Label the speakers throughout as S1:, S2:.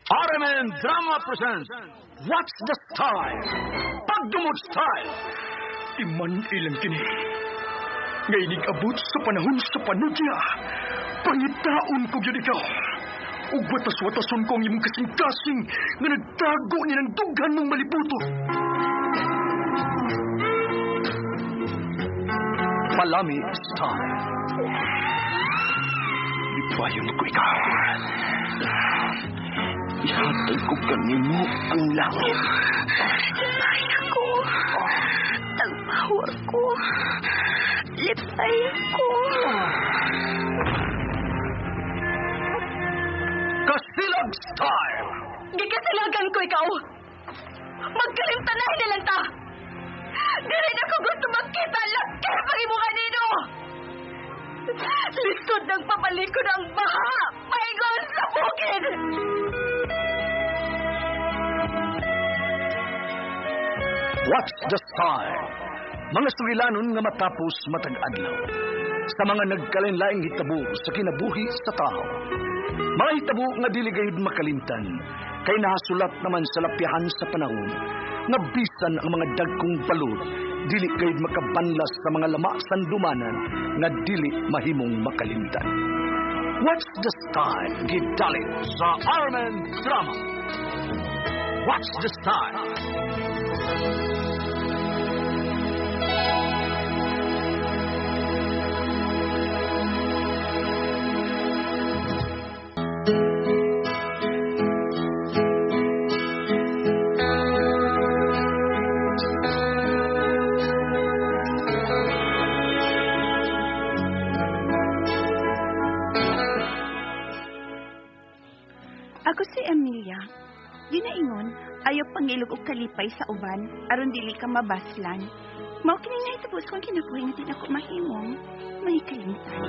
S1: RMN Drama presents What's the Style? Pagdumot Style! Iman ilang kini. Ngay abot sa panahon sa panudya. Pangitaon ko gyud ikaw. Ug watas-watason ko ang imong kasing-kasing nga nagtago ni ng dughan mong malibuto. Palami Style. Ipayon ko ikaw. Ihatag ko kanimo ang langit.
S2: Lipay ako. Tagpawa ko. Lipay ako.
S1: Kasilag Style!
S2: Gikasilagan ko ikaw. Magkalimtanahin na lang ta. Dili na ko gusto magkita laki pag imo kanino. Lisod ng papalikod ang baha. Paingon sa bukid.
S1: What's the Style? Mga sugilanon nga matapos matag adlaw. Sa mga nagkalain-laing hitabo sa kinabuhi sa tao. Mga hitabo nga dili gayud makalimtan kay nahasulat naman sa lapyahan sa panahon nga bisan ang mga dagkong balod dili gayud makabanlas sa mga lama sandumanan nga dili mahimong makalimtan. What's the Style? Gidalit sa RMN Drama. What's the Style?
S2: Ako si Emilia. Ginaingon, ayaw pangilog og kalipay sa uban, aron dili ka mabaslan. Mao kini nahitabo sa akong kinabuhi nga di nako mahimong may kalimtan.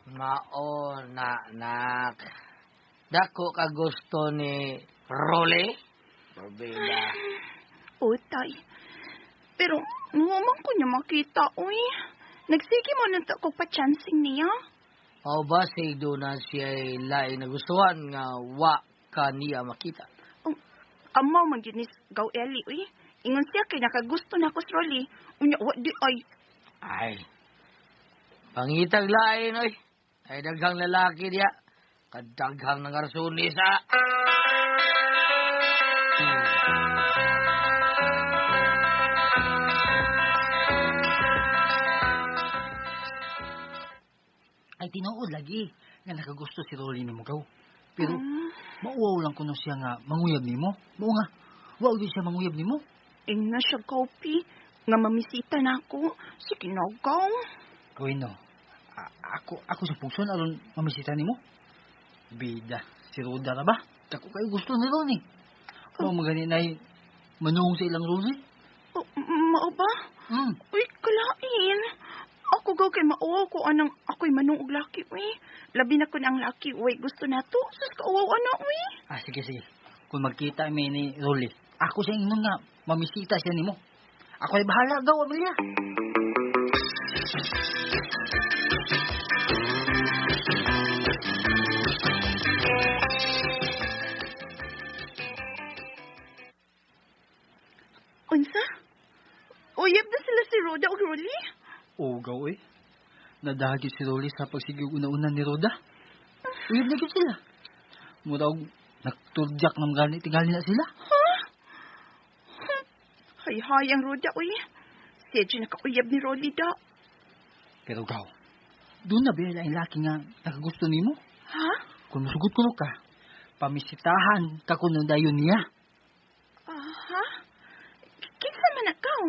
S3: Mao na nak. Dako ka gusto ni Rolly? Robeda.
S2: Utay. Pero, nguman ko niya makita, uy. Nagsige mo nang ko pa-chancing niya.
S3: Mao ba say do na siya lain nagustuhan nga wa ka niya makita?
S2: Oh, amaw man gyud ni Gaw Eli, uy. Ingon siya kay nakagusto na ako sa Rolly. Unya, wa di ay.
S3: Ay. Pangitag lain oy. Ay daghang lalaki diya. Kadaghang nangarsunis ah.
S4: Ay tinuod lagi nga nakagusto si Rolly nimo gaw. Pero mauwaw lang kuno siya nga manguyab nimo. Mao nga wa gyud siya manguyab nimo.
S2: Ingna siya, Gawpi. Nga mamisita na ako. Sige na, Gaw.
S4: Gawin no. Ako sa pugson aron mamisita nimo. Bida, si Roda ra ba? Dako kayo gusto ni Rolly. Mao magani nay manung sa ilang Rolly.
S2: Oh, mao ba? Uy, kalain. Ako gaw kay mauwaw ko anang ako'y manung og laki, uy. Labi na ko na ang laki, uy. Gusto na to. Sus, kauwaw ana, uy.
S4: Ah, sige, sige. Kung magkita mi ni Rolly, ako sa ingnon nga mamisita siya nimo. Ako ay bahala gaw, Amelia.
S2: Unsa? Uyab na sila si Roda og Rolly?
S4: Oo, gaw, eh. Nadahagi si Rolly sa pagsigig una-una ni Roda. Uyab na gyud sila. Murag nagturdyak ng gani tingali na sila.
S2: Ha? Hay-hay ang Roda, uy. Siya dyan nakauyab ni Rolly da.
S4: Pero gaw, doon na ba ang laki nga nakagusto nimo?
S2: Ha?
S4: Kung musugot kuno ka, pamisitahan ka kuno dayon niya.
S2: Aha? Kinsa man akaw?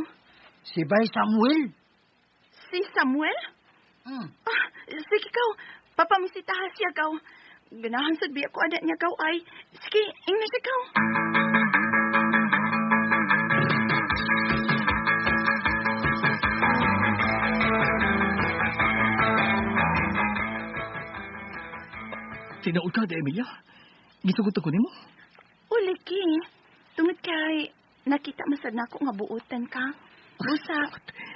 S4: Si Bay Samuel.
S2: Si Samuel? Ah, sige kaw, papamisitahan siya kaw. Ganahan sad biya ko anak niya kaw ay. Sige, ingna siya kaw.
S4: Tinaod ka, Emilia. Gisugot ako nimo.
S2: Uliki, tungod kay nakita masad na ako nga buotan ka. Busa,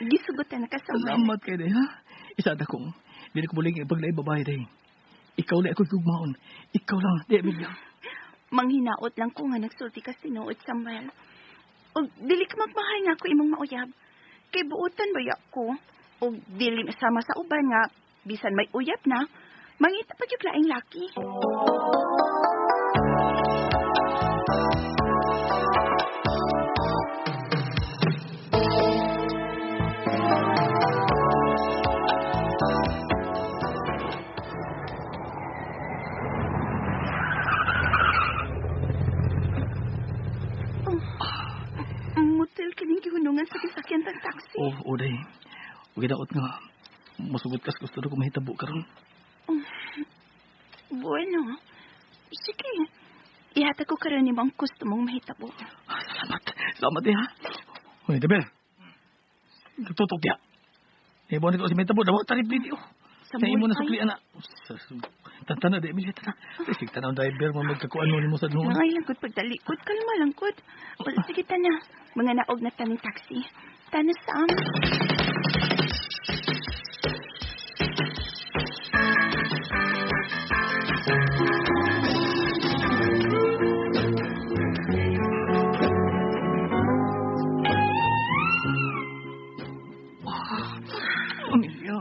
S2: gisugutan na ka, Samuel.
S5: Salamat kay day, ha? Isa na kong, dili ko muling ipaglay babae day. Ikaw lang ako gugmaon. Ikaw lang, di Amelia.
S2: Manghinaot lang ko nga nagsulti ka sinuod, Samuel. Og dili ka magmahal nga ako imong mauyab. Kay buotan baya ko. Og dili sama sa uban nga, bisan may uyab na, mangita pa yung laing laki. Oh, mutil kining gihunungan sa gisakyan tang taxi.
S5: Oh, oh, day. Ug daot nga, musugot kas gusto ko mahitabo karon.
S2: Bueno. Sige. Ihatag ko karon nimo ang gusto mong mahitabo.
S5: Ah, salamat. Salamat eh, ha? Uy, Debel. Tutok diya. Ibo ni ko si mahitabo, dawa tarip video. Sa imo na sukli ana. Tantana di Amelia tana. Sige tanaw driver mo magkakuan mo nimo sa noon.
S2: Ay, langkod pagdalikod. Kalma langkod. O, sige, tana. Mga naog na taning taxi. Tana, Sam.
S5: Amelia.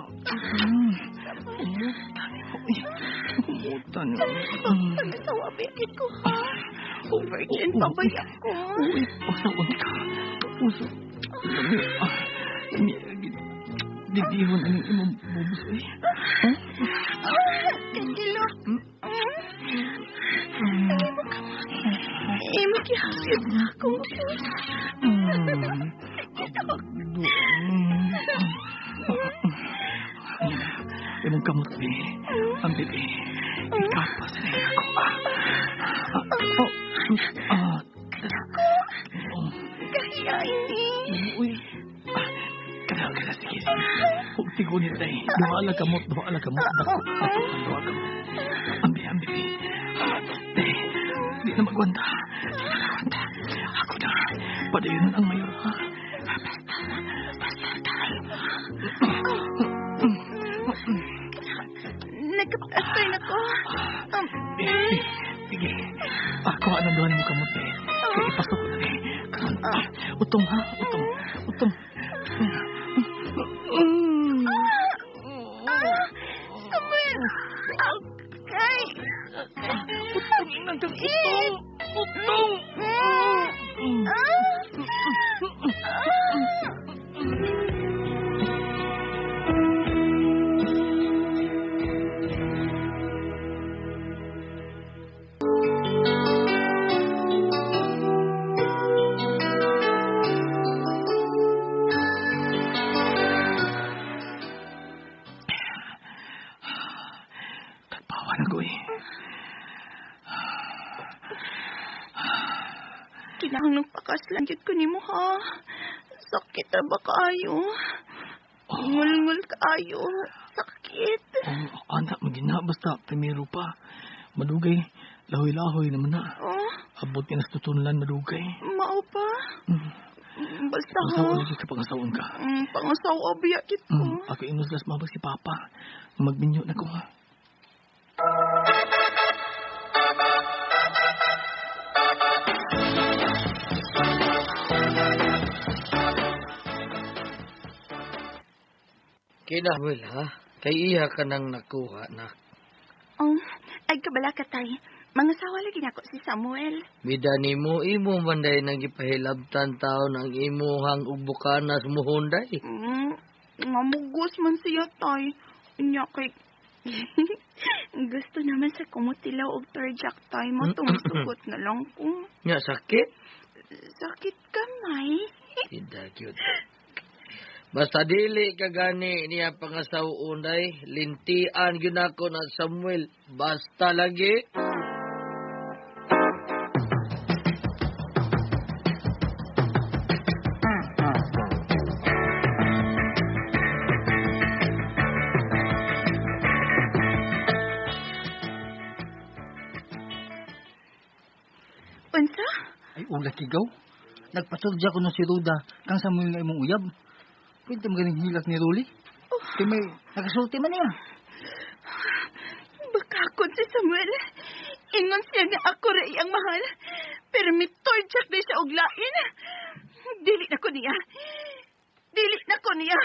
S5: Umutan.
S2: Pag-asawa, baby ko, ha? Virgin pa ba ako?
S5: Uy, pasaon ka. Puso. Lami. Lami. Didihon ang imong bubos eh.
S2: Kandilo. Imo ka. Imo gihapit na akong
S5: Imong kamot, be. Ang bebe. Ikapas na ako.
S2: Kaya ini.
S5: Uy. Kada, kada, sige, sige. Huwag tigunin tayo. Duha lang kamot, duha lang kamot. Dako, dako, duha kamot. Ambi, ambi, be. Di, di na magwanta. Di na magwanta. Ako na. Padayon ang mayor, ha? Basta, basta, taral.
S2: Nagka-plaster na ko.
S5: Sige. Ako, anong duhan mo kamot, eh. Kaya ipasok na, eh. Karon, utong, ha? Utong. Utong.
S2: Samuel! Okay!
S5: Utong, inang kang utong! Utong! Tagpawa na ko, eh.
S2: Kinahanglang pakaslan gyud ko nimo ha. Sakit ra ba kaayo? Ngulngul kaayo. Sakit.
S5: Oh, anak, magina, basta primero pa. Madugay, lahoy-lahoy naman na.
S2: Oh,
S5: Abot ka na sa tutunlan, madugay.
S2: mao pa. Basta ha.
S5: Pangasawa lagi ka, pangasawon ka.
S2: Pangasawa biya gid ko.
S5: Ako inuslas mabag si Papa. Magminyo na ko, ha.
S3: Kinahanglan, ha? Kay iha ka nang nakuha, nak.
S2: Oh, ay kabala ka tay. Mangasawa lagi nako si Samuel.
S3: Bida nimo imo man day nang gipahilabtan taon ang imuhang ubukanas muhunday.
S2: Mamugos man siya tay. Nya kay gusto naman sa kumutilaw og turjak tay mo tumusugot na lang ko.
S3: Nya sakit?
S2: Sakit kamay.
S3: Bida gyud. Basta dili ka gani niya pangasaw-on day, lintian gyud nako na Samuel. Basta lagi.
S2: Unsa?
S4: Ay, ula kigaw. nagpasurja ko no si Ruda kang Samuel nga imong uyab. Pwede mo ganing hilak ni Rolly. Kay may nakasulti man niya.
S2: Bakakon si Samuel. Ingon siya nga ako ra iyang mahal. Pero mitorjak na siya og lain. Dili na ko niya. Dili na ko niya.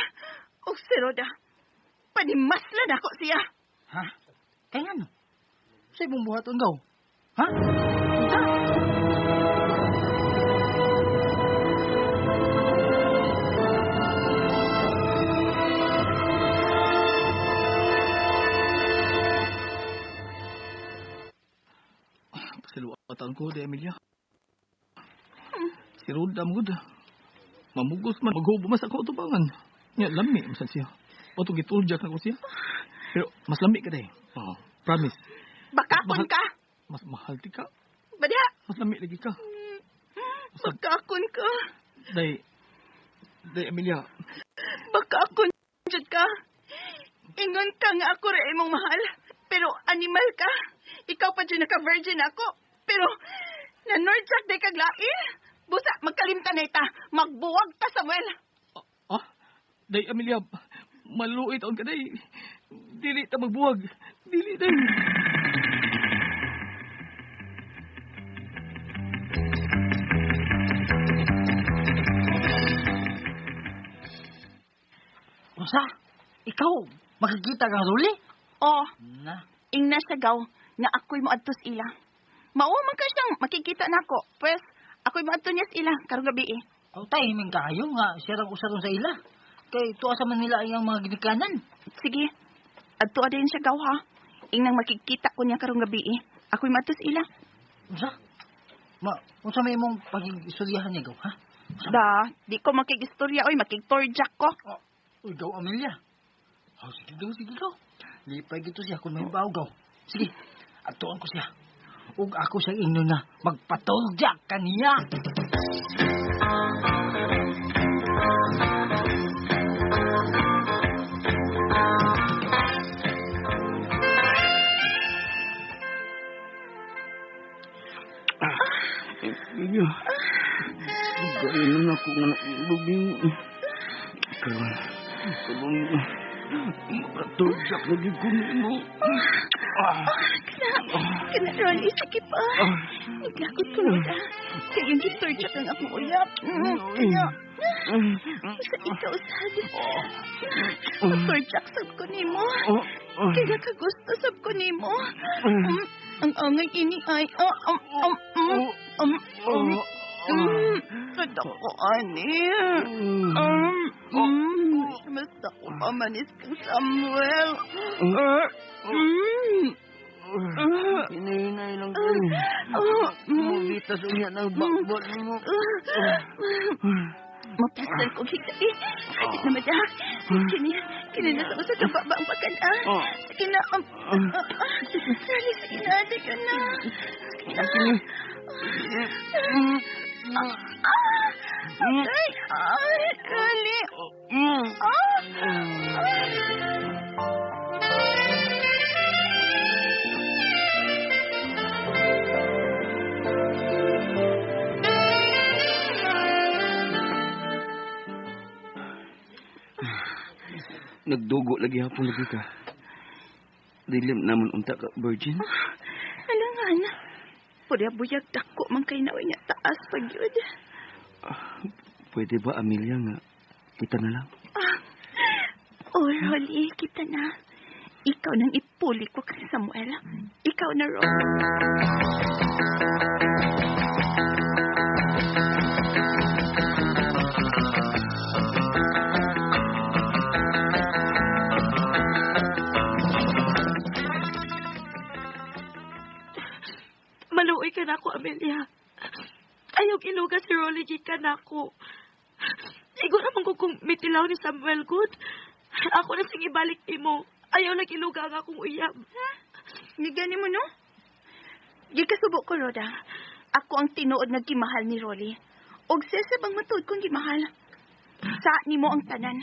S2: Og si Roda, panimasla na ko siya.
S4: Ha? Kaya ano? Sa imong buhaton gaw? Ha? Unsa?
S5: Pasiluatan ko, de Emilia. Si Roda mo gud. Mamugos man, maghubo mas ako tubangan. Nya lami man siya. O to gituljak na ko siya. Pero mas lami ka day. Oh, promise.
S2: Bakakon ka.
S5: Mas mahal ti ka.
S2: Badya.
S5: Mas lami lagi ka.
S2: Bakakon ka.
S5: Day. Day Emilia.
S2: Bakakon jud ka. Ingon ka nga ako ra imong mahal. Pero animal ka. Ikaw pa jud naka-virgin ako. Pero nanorjak day kag lain. Busa, magkalimtan na ita. Magbuwag ta, Samuel.
S5: Ah, day Amelia, maluit taon ka day. Dili ta magbuwag. Dili day.
S4: Unsa? Ikaw, makikita kang Rolly?
S2: Oh,
S4: Na.
S2: ingna siya gaw nga ako'y moadto sa ila. Mao man ka siyang makikita nako. Pwes, ako'y moadto niya sa ila karong gabi eh.
S4: Aw, timing kayo nga siya rang usaron sa ila. Kay tuwa sa Manila ang mga ginikanan.
S2: Sige, adto din siya gaw ha. Ingnang makikita ko niya karong gabi eh. Ako'y moadto sa ila.
S4: Unsa? Ma, unsa may imong pag-istoryahan niya gaw, ha?
S2: Da, di ko makigistorya oy, makigtorjak ko.
S4: Oh, uy, gaw, Amelia. Oh, sige gaw, sige gaw. Lipay gito siya kung may baw gaw. Sige, atuan ko siya. Ug ako siyang ingnon na magpatorjak kaniya.
S5: Emilia. Gaya na ako nga nailubing. Karon, karon, makaturjak lagi ko nimo.
S2: Kana, Rolly, sige pa. Naglakot ko na. Kaya yung gitorjak ang akong uyap. Kaya, sa ikaw, sad. Matorjak sab ko nimo. Kaya kagusto sab ko nimo. Ang angay ini ay, Sada ko, ani. Basta ko pamanis kang Samuel.
S3: Hinahinay lang ko. Mubitas unya ng bakbot mo.
S2: Mapasal kong higai. Di na madya. Kini na sa usa ka baba ang pagkana. Sige na. Dali, sige na. Sige na. Sige na. Ay, ay, Rolly.
S5: Nagdugo lagi hapon lagi ka. Dilim naman unta ka, virgin.
S2: Alangan. Purya buyag dako man kay naoy nga taas pag yun.
S5: Pwede ba, Amelia, nga kita na lang?
S2: Oh, Rolly, kita na. Ikaw nang ipuli ko kay Samuel. Ikaw na, Rolly.
S6: Maluoy ka na ako, Amelia. Ayaw iluga si Rolly gikan nako. Igo naman ko kung mitilaw ni Samuel Good. Ako na sing ibalik nimo. Ayaw lang iluga ang akong uyab.
S2: Ni gani mo, no? Gikasubo ko, Roda. Ako ang tinuod nga gimahal ni Rolly. Og siya sa bang matuod kong gimahal. Sa nimo ang tanan.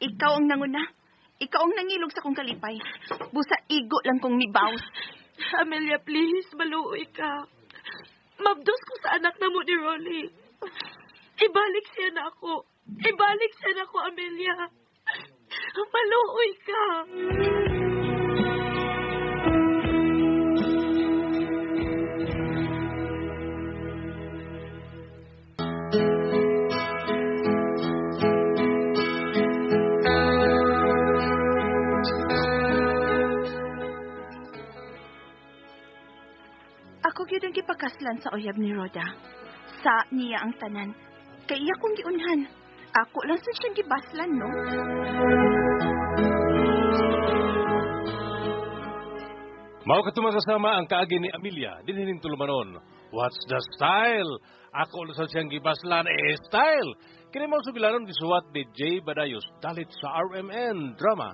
S2: Ikaw ang nanguna. Ikaw ang nangilog sa kong kalipay. Busa igo lang kong nibaws.
S6: Amelia, please, maluoy ka. Mabdos ko sa anak na mo ni Rolly. Ibalik siya na ako. Ibalik siya na ako, Amelia. Maluoy ka.
S2: Ako gyud ang gipakaslan sa uyab ni Roda. Sa niya ang tanan. Kay iya kong giunhan. Ako lang sa siyang gibaslan, no?
S7: Mao ka kasama ang kaagi ni Amelia, dinhining tulumanon. What's the style? Ako lusad siyang gibaslan, eh, style! Kini mao sugilanon gisuwat ni Jay Badayos, dalit sa RMN Drama.